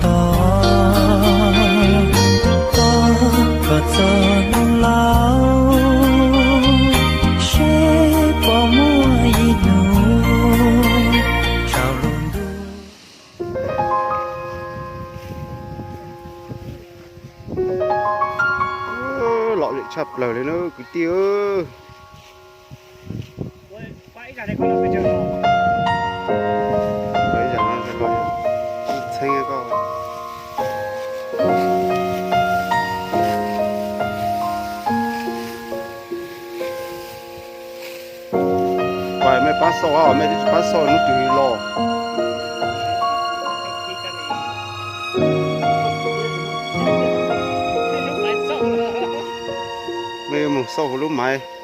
Tos, tos kom txog hnub laus, seb puas muaj ib hnub tsaus lub ntuj. Lom zem tshaj plaws li na kwv tij. Txheeb koj. Pais mej pab xauj, mej twb tsis pab xauj hnub twg los. Mej yuav mus xauj kuv lub maiv.